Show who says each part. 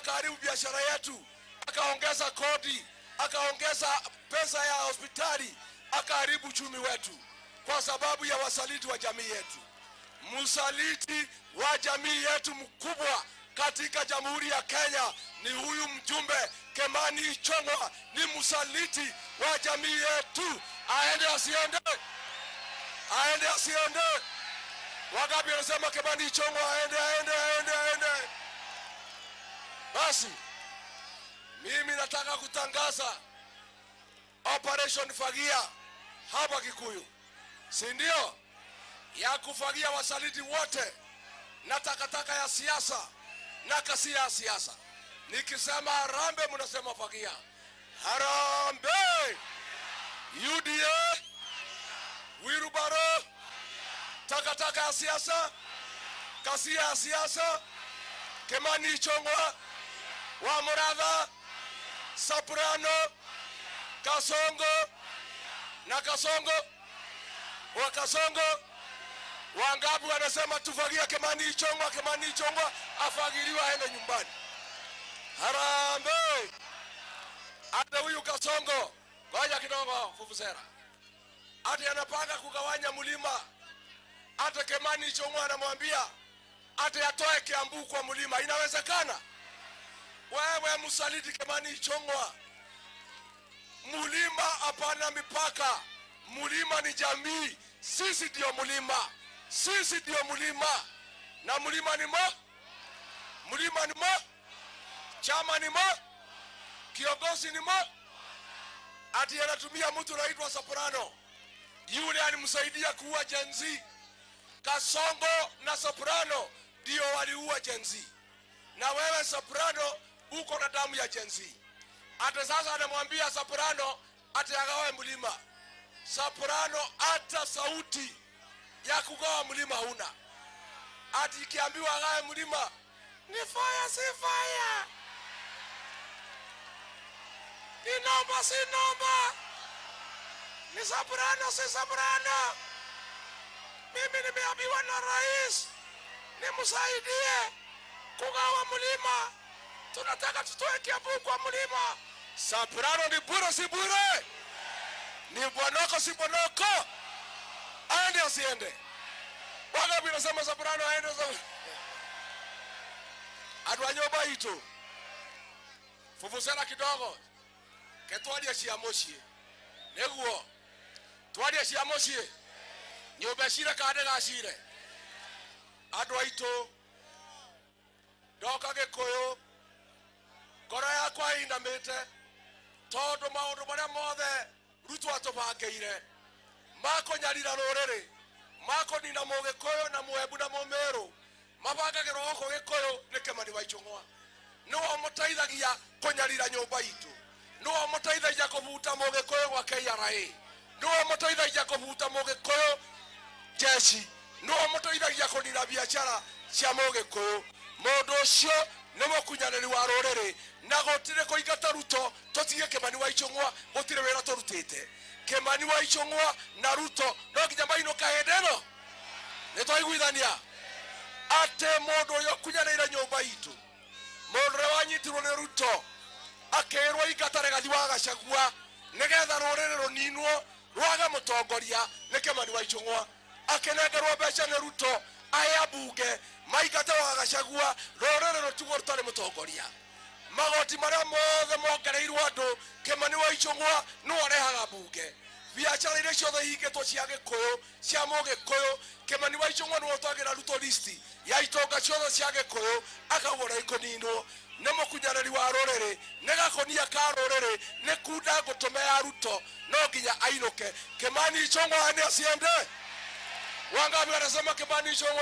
Speaker 1: Akaharibu biashara yetu, akaongeza kodi, akaongeza pesa ya hospitali, akaharibu uchumi wetu kwa sababu ya wasaliti wa jamii yetu. Msaliti wa jamii yetu mkubwa katika Jamhuri ya Kenya ni huyu mjumbe Kimani Ichung'wah, ni msaliti wa jamii yetu. Aende asiende? Aende asiende? Wangapi wanasema Kimani Ichung'wah aende, aende, aende, aende? Basi mimi nataka kutangaza Operation Fagia hapa Kikuyu, si ndio? Ya kufagia wasaliti wote na takataka ya siasa na kasia ya siasa. Nikisema harambee, mnasema fagia. Harambee! UDA, wheelbarrow, takataka ya siasa, kasia ya siasa, Kimani Ichung'wah, Wamuratha, Soprano, Kasongo na Kasongo wa Kasongo. Wangapi wanasema tufagia Kimani Ichung'wah? Kimani Ichung'wah afagiliwa aende nyumbani. Harambee! Hata huyu Kasongo, ngoja kidogo, Fufusera, ati anapanga kugawanya mlima. Hata Kimani Ichung'wah anamwambia ati atoe Kiambu kwa mlima. Inawezekana? Wewe msaliti Kimani Ichung'wah, mlima hapana mipaka. Mlima ni jamii. Sisi ndio mlima, sisi ndio mlima, na mlima ni mo, mlima ni mo, chama ni mo, kiongozi ni mo. Ati anatumia mtu anaitwa Soprano, yule alimsaidia kuua Gen Z. Kasongo na Soprano ndio waliua Gen Z, na wewe Soprano uko na damu ya Gen Z. Hata sasa anamwambia Soprano ati agawe mlima. Soprano hata sauti ya kugawa mlima huna. Ati ikiambiwa agawe mlima ni fire, si fire, ni noma, si noma, ni Soprano, si Soprano. Mimi nimeambiwa na rais nimsaidie kugawa mlima, tunataka tutoe Kiambu kwa mlima. Soprano ni bure, si bure? Ni bwanoko, si bwanoko? Aende asiende? Wangapi nasema Soprano aende? Andũ a nyũmba itũ, fufusera kidogo, ke twarie cia mũciĩ, nĩguo twarie cia mũciĩ, nyũmba cire kana ndĩgacire. Andũ aitũ, ndoka Gĩkũyũ ngoro yakwa ĩinamĩte tondũ maũndũ marĩa mothe Ruto atũbangĩire makũnyarira rũrĩrĩ, makũnina Mũgĩkũyũ na Mũembu na Mũmĩrũ, mabangagĩrwo gũkũ Gĩkũyũ nĩ Kĩmani wa Ichung'wa. Nĩwe ũmũteithagia kũnyarira nyũmba itũ, nĩwe ũmũteithagia kũbuta Mũgĩkũyũ gwa KRA, nĩwe ũmũteithagia kũbuta Mũgĩkũyũ jeshi, nĩwe ũmũteithagia kũnina biacara cia Mũgĩkũyũ. Mũndũ ũcio nĩ mũkunyanĩri wa rũrĩrĩ, na gũtirĩ kũingata Ruto tũtige Kĩmani wa Ichung'wa, gũtirĩ wĩra tũrutĩte. Kĩmani wa Ichung'wa na Ruto no nginya mainũka hĩndĩ ĩno. Nĩ twaiguithania atĩ mũndũ ũrĩa ũkunyanĩire nyũmba itũ, mũndũ ũrĩa wanyitirwo nĩ Ruto akĩrwo ingata Rigathi wa Gachagua nĩgetha rũrĩrĩ rũninwo rwage mũtongoria nĩ Kĩmani wa Ichung'wa, akĩnengerwo mbeca nĩ Ruto ahe ambunge maingate wa Gachagua, rũrĩrĩ rũtigwo rũtarĩ mũtongoria. Magoti marĩa mothe mongereirwo andũ, Kĩmani wa Ichung'wa nĩwe ũrehaga mbunge. Biacara iria ciothe ihingĩtwo cia Gĩkũyũ, cia Mũgĩkũyũ, Kĩmani wa Ichung'wa nĩwe ũtwagĩra Ruto list ya itonga ciothe cia Gĩkũyũ, akauga ũrĩa ikũninwo. Nĩ mũkunyanĩri wa rũrĩrĩ, nĩ gakonia ka rũrĩrĩ, nĩ kunda ngũtũme ya Ruto, no nginya ainũke. Kimani Ichung'wa nĩ aciende. Wangapi wanasema Kimani Ichung'wa?